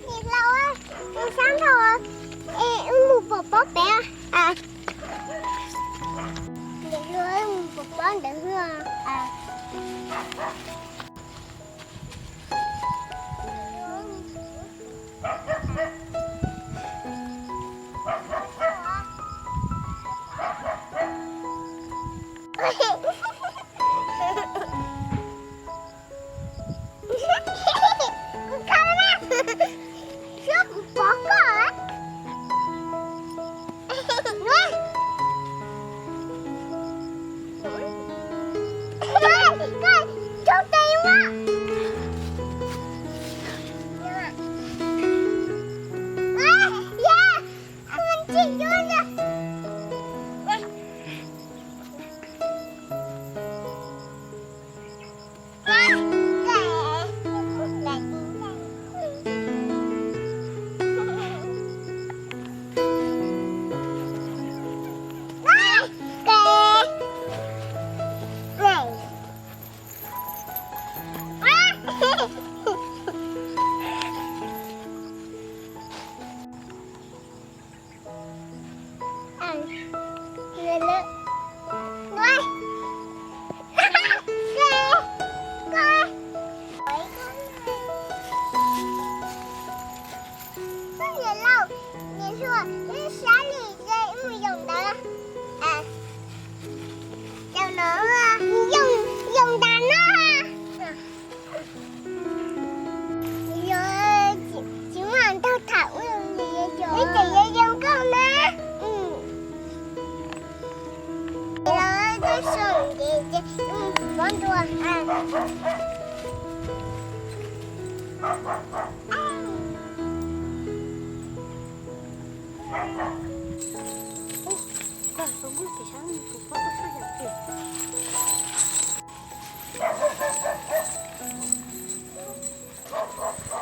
Niam laus, nws sab nrhau es wb mus pov pob pem. Niam hluas, wb mus pov pob ntawd. Kuv kha na, suab kuv pov koj. Koj, koj, koj, koj, Niam laus, niam hluas, wb sab li ces wb mus yoom ntawd. Cov no, yoom, yoom ntawm no. Tsis muaj ntaug tham, wb tseem yuav yoom koj na. Los twb zoo ces, ces pob ntua.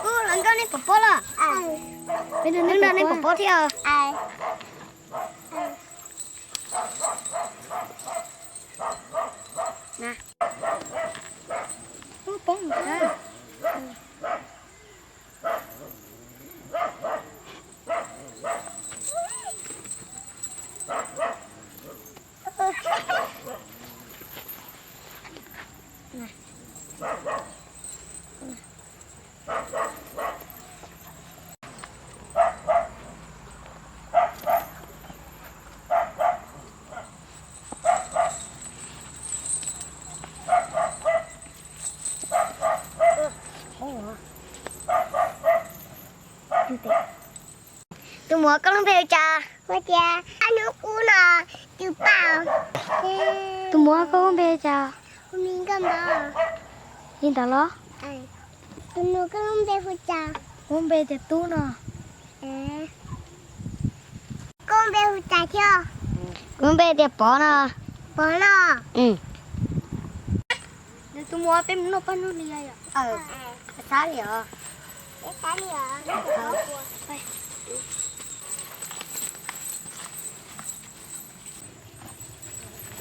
Kuv los nrog nej pov pob los? Neb nrog nej pov pob thiab. Pob mus. Tus muam, koj lub npe hu cas? Hu tias Hnub Qub no, tus paj. Tus muam, koj lub npe hu cas? Hu Nkauj Npov. Li ntawd los? Tus nus, koj lub npe hu cas? Kuv lub npe tias Tub no. Koj lub npe hu cas thiab? Kuv lub npe tias Pov no. Pov no. Tus muam, peb mus noj paj noj hli yom? Xab li os. Peb xab li os.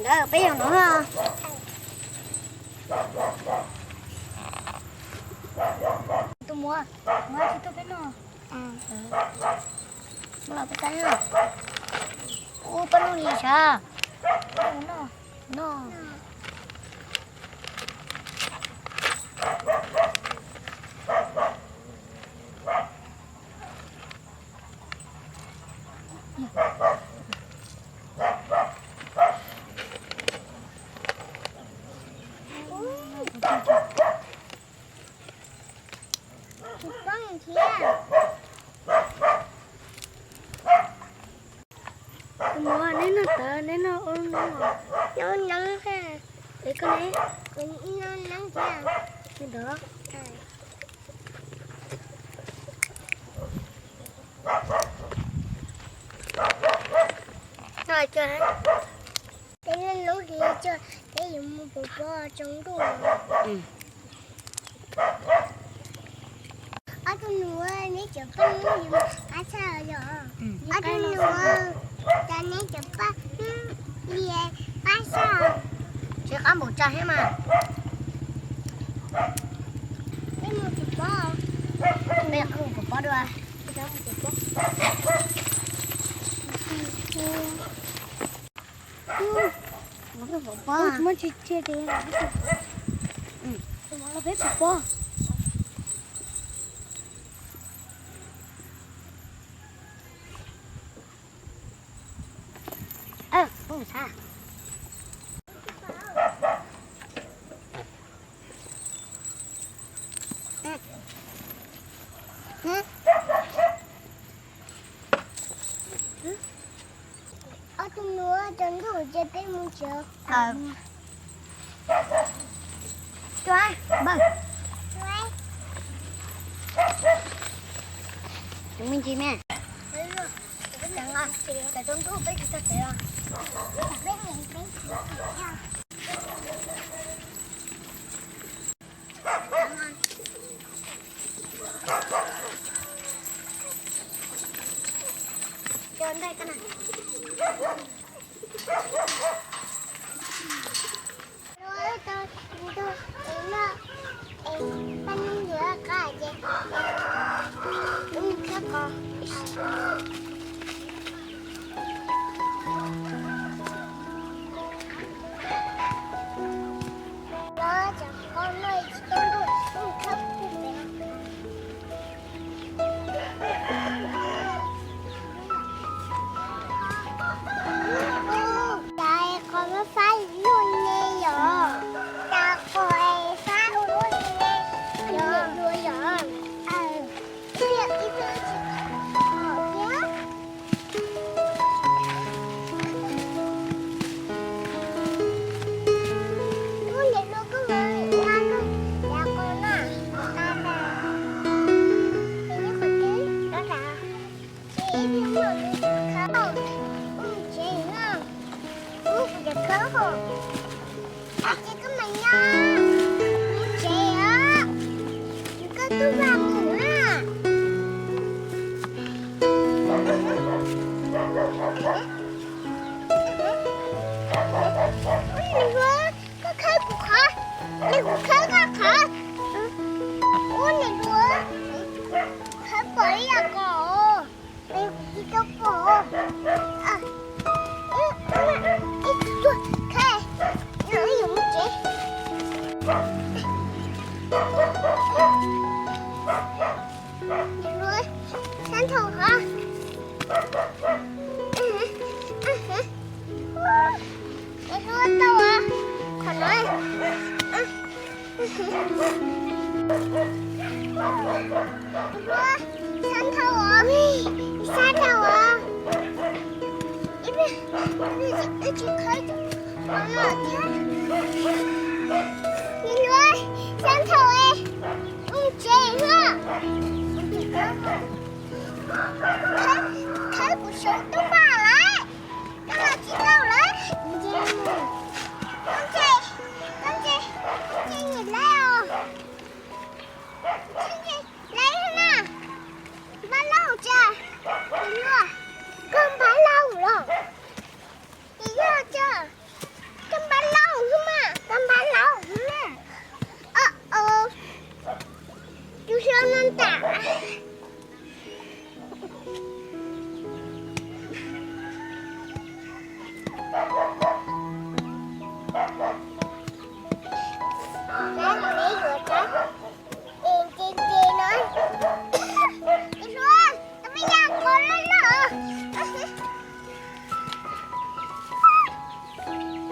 Ntawd peb yog no. Tus muam, muam tsis tuaj peb noj. Los peb xab. Ua paj noj li sav. Noj. Tus muam, neb noj tawv, neb noj ua noob noob. Noob noob ha. Es koj ne? Kuv noj noob thiab. Li ntawd. Noj tso. Peb noj noob hli tso, peb yuav mus pov pob tsaus ntuj. Ob tug nus, neb cov paj nub li qab tshaj yom? Ob tug nus, cas neb cov paj nub li qab tshaj? Tsis qab npaum tsawg thiab mas. Peb mus tsis paub. Peb pov pob dua. Muab tsis tseg ces los peb pov pob. Ob tug nus cov ntuj ces peb mus tsev. Cov me ntsis me. Cas qhov fab fab luaj ne yom? Cas qhov fab luaj ne yom? Ib pliag ib pliag tsis qhov thiab. Ub, niam hluas, koj mus nqa koj cov qos no, nqa tas, ces nyob qhov twg no tas. Ces ib pliag muaj tus khawb, ub, tsev no, ub, kuv cov khawb hos. Ces koj mas nyob mus tsev os, ces koj twb vam mus na. Ub, niam hluas, koj khawb kuv qhov, es kuv khawb koj qhov. Ub, niam hluas, khawb pom ib yam qos, es kuv tsis tau pom. Ib tug tuag khawb, no ib yam mus tsev. Niam hluas, sab nthau hov. Niam hluas, tau as, qhov no. Niam hluas, sab nthau as, sab nthau as. Ib pliag, ib pliag tsis khawb cov qos no thiab. Niam hluas, sab nthau es, mus tsev hluas. Khawb, khawb kuv sawv tub npaj lawm, koj los tsis tau lawm. Koj ntse, koj ntse, koj ntse nim lawv os. Koj ntse lawv na. Npab laug tsa, niam hluas, koj npab laug los. Yog tsa, koj npab laug xwb mas, koj npab laug xwb mas. Ub, tus xyov no ntam. Ces ces no, niam hluas, tus me yam qos loj loj.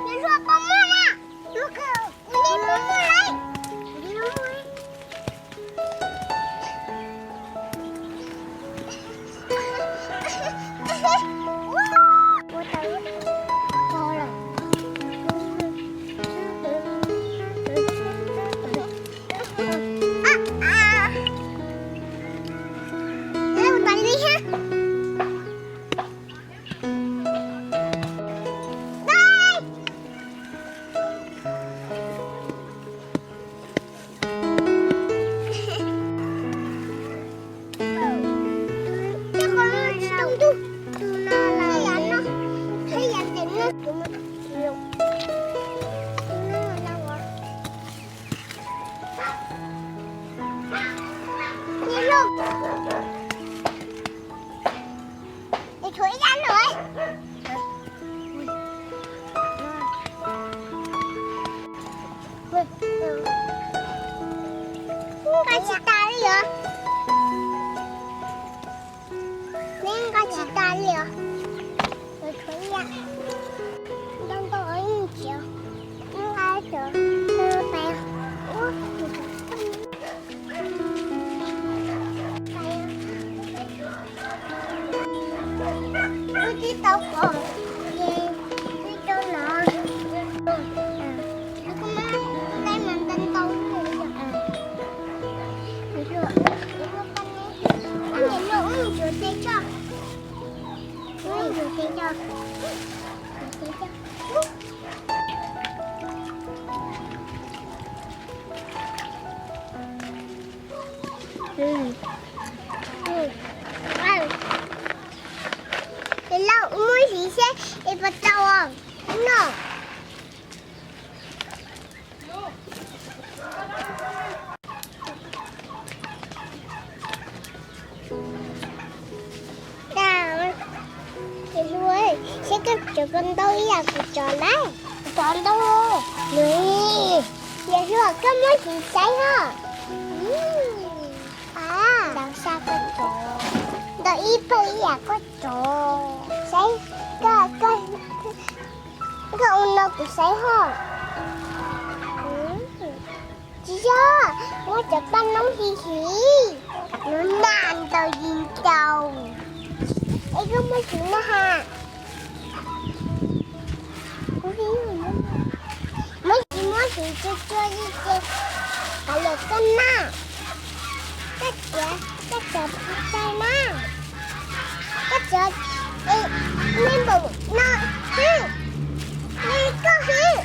Niam hluas, pom muaj na. Kuv li muaj muaj lawm. Tus no los yav no, yav ntawm no, tus no los. Tau pom ces peb rau no. Koj muab lawv mas ntau ntau li. Ub, ntsuav tes tso. Ub, ntsuav tes tso. Lau muab siv seb es puas tau os. No. Ces hlub, seb koj cov ko ntau ib yam kuv cov lawm. Kuv cov ntau. Yog hlub, koj muab siv saib os. Ntau, ntau ib pawg ib yam koj cov. Saib, koj, koj ua no kuv saib os. Tsis yog, muab cov paj noob hiv hiv, nws naj ntau li ntau. Es koj muab siv na has. Muab siv, muab siv tsuag tsuag li ces kav liam koj naj. Koj txiav, koj txiav pub tau na. Koj txiav, nej npaum no, nej koj heev.